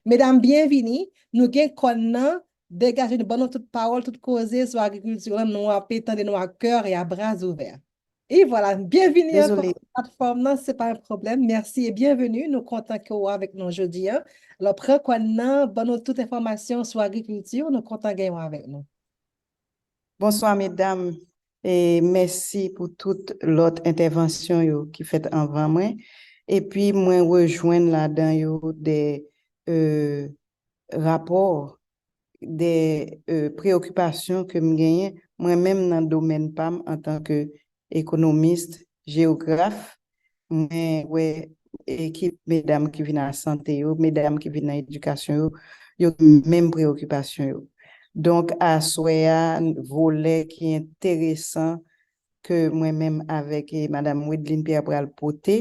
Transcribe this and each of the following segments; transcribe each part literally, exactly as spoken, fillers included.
Medam, byenvini. Nou gen kòn nan, degaje nou, ban nou tout pawòl, tout koze sou agrikilti lan, nou ape tande nou a kè e a bra ouvè. E vwala, byenvini ankò sou platfòm nan, se pa yon pwoblèm. Mèsi e byenveni. Nou kontan ke w avèk nou jodi a. Alò, pran kòn nan, ban nou tout enfòmasyon sou agrikilti, nou kontan gen w avèk nou. Bonswa medam, e mèsi pou tout lòt entèvansyon yo ki fèt anvan mwen. Epi mwen rejwenn ladan yo de e, rapò, de e, preyokipasyon ke m genyen mwen menm nan domèn pa m antanke ekonomis, jewograf. Mwen wè ekip medam ki vin nan sante yo, medam ki vin nan edikasyon yo, yo gen menm preyokipasyon yo. Donk, aswè a, volè ki enteresan ke mwen menm avèk e, madanm Wideline Pierre pral pote,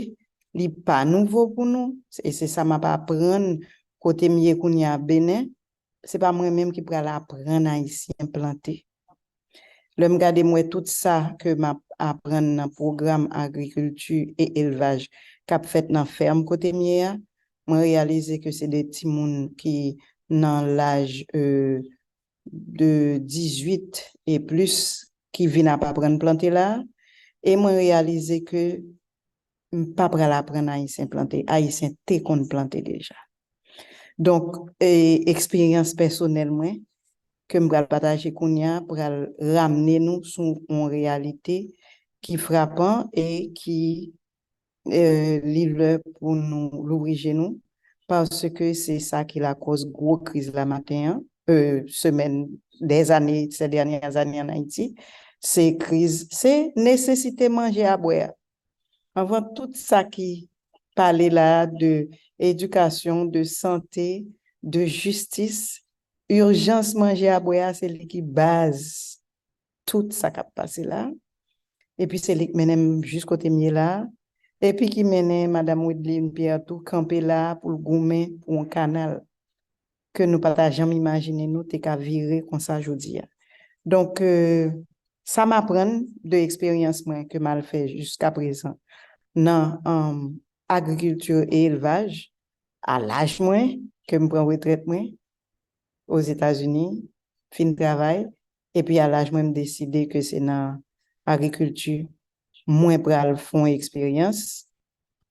li pa nouvo pou nou, e se sa m ap aprann kote m ye kounye a Benen. Se pa mwen menm ki pral aprann Ayisyen plante. Lè m gade, m wè tout sa ke m ap aprann nan pwogram agrikilti e elvaj k ap fèt nan fèm kote m ye a, mwen reyalize ke se de timoun ki nan laj e, de dizuit e plis ki vin ap aprann plante la a, e mwen reyalize ke m pa pral aprann Ayisyen plante, Ayisyen te konn plante deja. Donk, e, eksperyans pèsonèl mwen ke m pral pataje kounye a pral ramne nou sou yon reyalite ki frapan e ki e, li lè pou nou louvri je nou, paske se sa ki lakòz gwo kriz la maten an, e, semèn, des années, ces dernières années en Haïti, se kriz, se nesesite manje a bwè a. Anvan tout sa ki pale la de edikasyon, de sante, de jistis, ijans manje a bwè a, se li ki baz tout sa k ap pase la. Epi se li k mennen m jis kote m ye la. Epi ki mennen madanm Wideline Pierre tou kanpe la pou l goumen pou yon kanal ke nou pa ta janm imajine nou te ka vire konsa jodi a. Donk, e, sa m aprann de eksperyans mwen ke m al fè jiska prezan nan, um, agrikilti e elvaj, a laj mwen, ke m pran retrèt mwen Ozetazini, fin travay, epi a laj mwen, m deside ke se nan agrikilti mwen pral fè yon eksperyans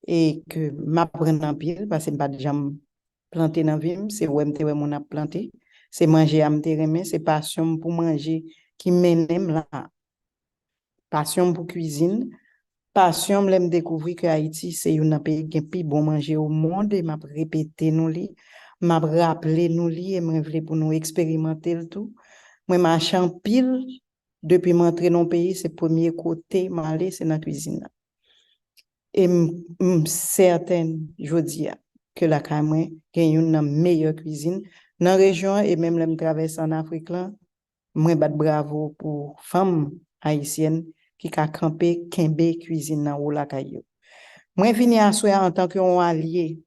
e ke m aprann anpil, paske m pa t janm plante nan vi m, se wè m te wè moun ap plante, se manje a m te renmen, se pasyon m pou manje ki mennen m la. Pasyon m pou kwizin, pasyon m lè m dekouvri ke Ayiti se youn nan peyi ki gen pi bon manje o mond, e m ap repete nou li, m ap raple nou li, e mwen vle pou nou eksperimante l tou. Mwen mache anpil, depi m antre nan yon peyi, se premye kote m ale, se nan kwizin nan. E m, m sètèn jodi a ke lakay mwen gen youn nan meyè kwizin nan rejyon an, e menm lè m travèse ann Afrik lan, mwen bat bravo pou fanm ayisyèn ki ka kanpe, kenbe kwizin nan wo lakay yo. Mwen vini aswè a antanke yon alye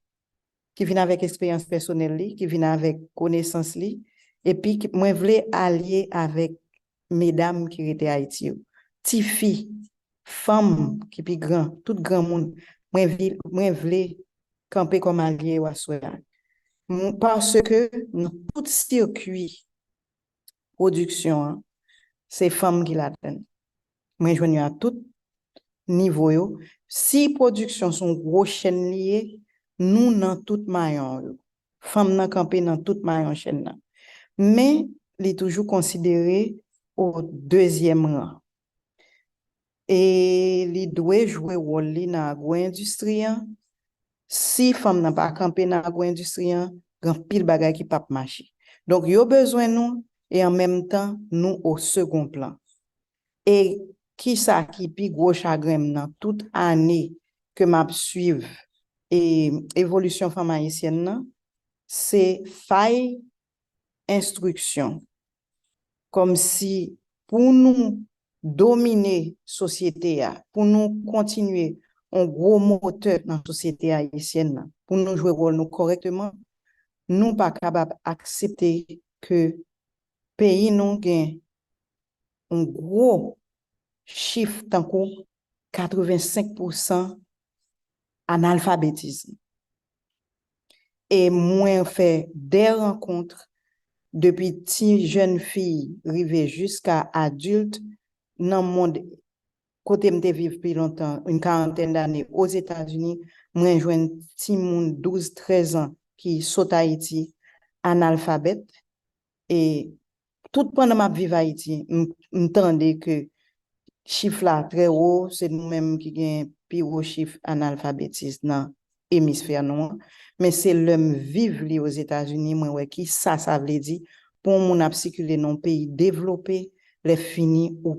ki vin avèk eksperyans pèsonèl li, ki vin avèk konesans li, epi ki, mwen vle alye avèk medam ki rete Ayiti yo, tifi, fanm ki pi gran, tout granmoun. Mwen vle, mwen vle kanpe kòm alye yo aswè a. M, paske nan tout sikwi pwodiksyon an, se fanm ki ladan l. Mwen jwenn yo a tout nivo yo. Si pwodiksyon se yon gwo chèn li ye, nou nan tout mayon yo. Fanm nan kanpe nan tout mayon chèn nan. Men, li toujou konsidere o dezyèm ran. E li dwe jwe wòl li nan agwo-endistri an. Si fanm nan pa kanpe nan agwo-endistri an, gen anpil bagay ki p ap mache. Donk, yo bezwen nou, e an menm tan, nou o segon plan. E kisa ki pi gwo chagren m nan tout ane ke m ap swiv e evolisyon fanm ayisyèn nan, se fay enstriksyon. Kòmsi pou nou domine sosyete a, pou nou kontinye yon gwo motè nan sosyete ayisyèn nan, pou nou jwe wòl nou kòrèkteman, nou pa kapab aksepte ke peyi nou gen yon gwo chif tankou katrevensenk pousan analfabetism. E mwen fè de rankont, depi ti jèn fi rive jiska adilt, nan mond kote m te viv pi lontan, yon karantèn dane Ozetazini, mwen jwenn timoun douz, trèz an ki sot Ayiti, analfabèt. E tout pandan m ap viv Ayiti, m, m tande ke chif la trè wo, se nou menm ki gen pi wo chif analfabetis nan emisfè nou an. Men se lè m viv li Ozetazini, mwen wè ki sa sa vle di pou yon moun ap sikile nan yon peyi devlope, lè fini ou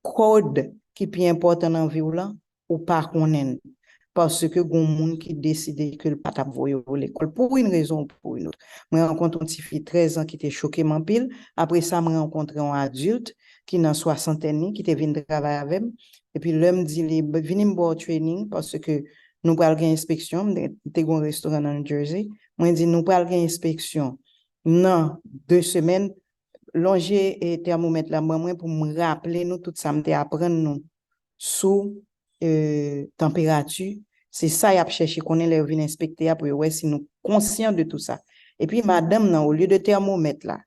kòd ki pi enpòtan nan vi w lan, ou pa konnen l. Paske gen moun ki deside ke l pa t ap voye w lekòl pou yon rezon ou pou yon lòt. Mwen rankontre yon tifi trèz an ki te choke m anpil. Apre sa, mwen rankontre yon adilt ki nan swasantèn li, ki te vin travay avè m. Epi lè m di li, "Vini m ba w training, paske nou pral gen enspeksyon." M te, m te gen yon restoran nan New Jersey. Mwen di, "Nou pral gen enspeksyon nan de semèn." Lonje e tèmomèt la ban mwen pou m raple nou tout sa m te aprann nou sou e, tanperati. Se sa y ap chèche konnen lè yo vin enspekte a pou yo wè si nou konsyan de tou sa. Epi madanm nan, olye de tèmomèt la,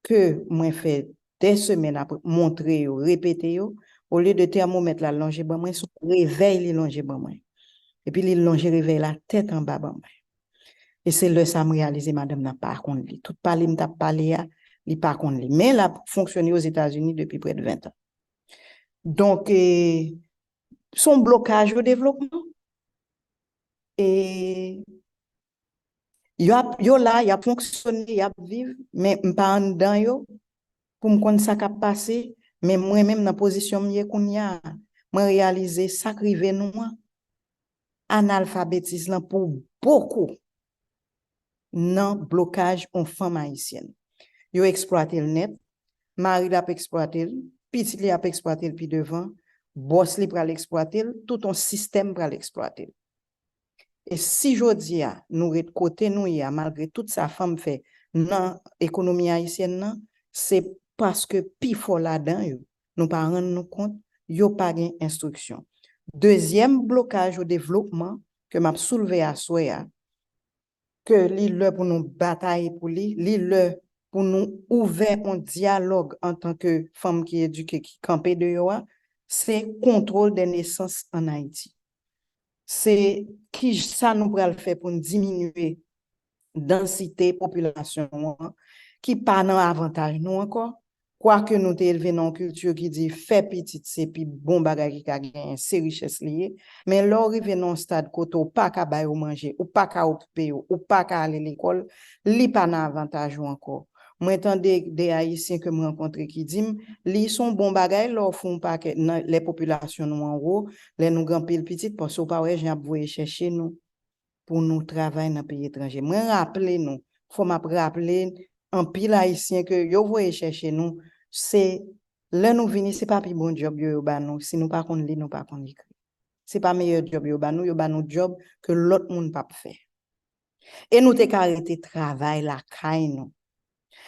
ke mwen fè de semèn ap montre yo, repete yo, olye de tèmomèt la lonje ban mwen, se yon revèy li lonje ban mwen. Epi li lonje revèy la tèt anba ban mwen. E se lè sa m reyalize madanm nan pa konn li. Tout pale m t ap pale a, li pa konn li. Men l ap fonksyone Ozetazini depi prè de ven tan. Donk, e, se yon blokaj o devlopman. E yo ap, yo la, y ap fonksyone, y ap viv, men m pa anndan yo pou m konn sa k ap pase. Men mwen menm nan pozisyon m ye kounye a, mwen reyalize sa k rive nou an, analfabetis lan pou bokou nan blokaj yon fanm ayisyèn. Yo eksplwate l nèt, mari l ap eksplwate l, pitit li ap eksplwate l pi devan, bòs li pral eksplwate l, tout yon sistèm pral eksplwate l. E si jodi a nou ret kote nou ye a, malgre tout sa fanm fè nan ekonomi ayisyèn nan, se paske pifò ladan yo, nou pa rann nou kont, yo pa gen enstriksyon. Dezyèm blokaj o devlopman ke m ap soulve aswè a, ke li lè pou nou batay pou li, li lè pou nou ouvè yon dyalòg antanke fanm ki edike, ki kanpe deyò a, se kontwòl dè nesans ann Ayiti. Se ki sa nou pral fè pou n diminye dansite popilasyon an ki pa nan avantaj nou ankò. Kwake nou te elve nan yon kilti ki di fè pitit se pi bon bagay ki ka genyen, se richès li ye. Men lè w rive nan yon stad kote w pa ka ba yo manje, ou pa ka okipe yo, ou pa ka ale lekòl, li pa nan avantaj ou ankò. Mwen tande de Ayisyen ke m rankontre ki di m, li se yon bon bagay lè w fè yon pakèt, nan, lè popilasyon nou an wo, lè nou gen anpil pitit, paske w pa wè jan y ap voye chèche nou pou nou travay nan peyi etranje. Mwen raple nou, fò m ap raple anpil Ayisyen ke yo voye chèche nou, se lè nou vini, se pa pi bon djòb yo, yo ba nou. Si nou pa konn li, nou pa konn ekri. Se pa meyè djòb yo ba nou, yo ba nou djòb ke lòt moun p ap fè. E nou te ka rete travay lakay nou.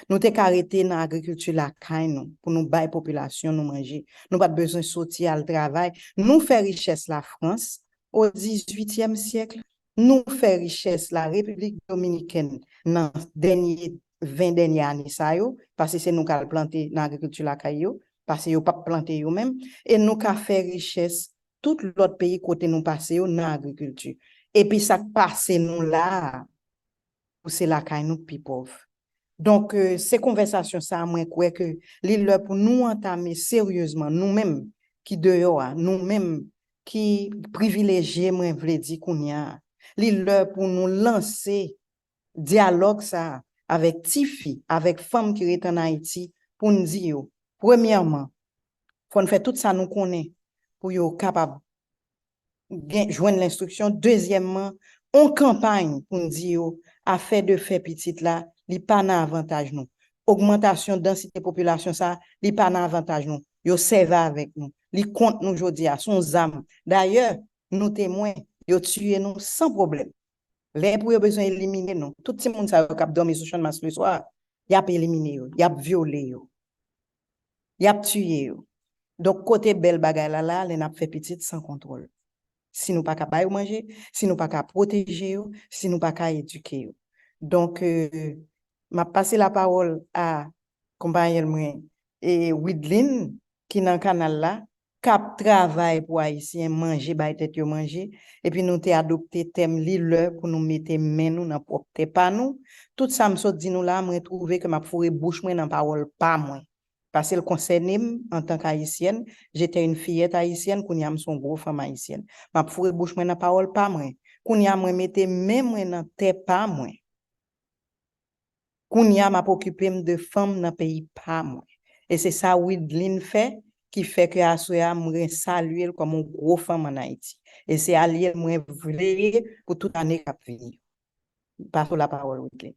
Nou te ka rete nan agrikilti lakay nou pou nou bay popilasyon nou manje. Nou pa t bezwen soti al travay. Nou fè richès Lafrans o dizuityèm syèk. Nou fè richès la Repiblik Dominikèn nan dènye, ven dènye ane sa yo, paske se nou k al plante nan agrikilti lakay yo, paske yo p ap plante yo menm. E nou ka fè richès tout lòt peyi kote nou pase yo nan agrikilti. Epi sa k pase nou la a, pou se lakay nou k pi pòv. Donk, e, se konvèsasyon sa a, mwen kwè ke li lè pou nou antame seryezman, nou menm ki deyò a, nou menm ki privilejye, mwen vle di kounye a, li lè pou nou lanse dyalòg sa a avèk tifi, avèk fanm ki ret ann Ayiti, pou n di yo, premyèman, fò n fè tout sa nou konnen pou yo kapab gen, jwenn lenstriksyon. Dezyèmman, on kanpay pou n di yo, afè de fè pitit la, li pa nan avantaj nou. Ogmantasyon dansite popilasyon sa, li pa nan avantaj nou. Yo sèvi avèk nou. Li kont nou jodi a, se yon zam. Dayè, nou temwen, yo tiye nou san pwoblèm. Lè pou yo bezwen elimine nou, tout timoun sa yo k ap dòmi sou Channmas leswa, y ap elimine yo, y ap vyole yo, y ap tiye yo. Donk, kote bèl bagay la la, lè n ap fè pitit san kontwòl. si nou pa ka ba yo manje, si nou pa ka pwoteje yo, si nou pa ka edike yo. Donk, euh, m ap pase lapawòl a konpayèl mwen, e Widlin, ki nan kanal la, k ap travay pou Ayisyen manje, bay tèt yo manje, epi nou te adopte tèm li lè pou nou mete men nou nan pwòp tè pa nou. Tout sa m sot di nou la, mwen twouve ke m ap foure bouch mwen nan pawòl pa mwen. Paske l konsène m antank Ayisyèn, j'étais une fillette haïtienne, kounye a m se yon gwo fanm ayisyèn. M ap foure bouch mwen nan pawòl pa mwen. Kounye a mwen mete men mwen nan tè pa mwen. Kounye a m ap okipe m de fanm nan peyi pa mwen. E se sa Widlin fè, ki fè ke aswè a m resalye l kòm yon gwo fanm ann Ayiti. E se alye mwen vle ye pou tout ane k ap vini yo. Pase w lapawòl, Widlin.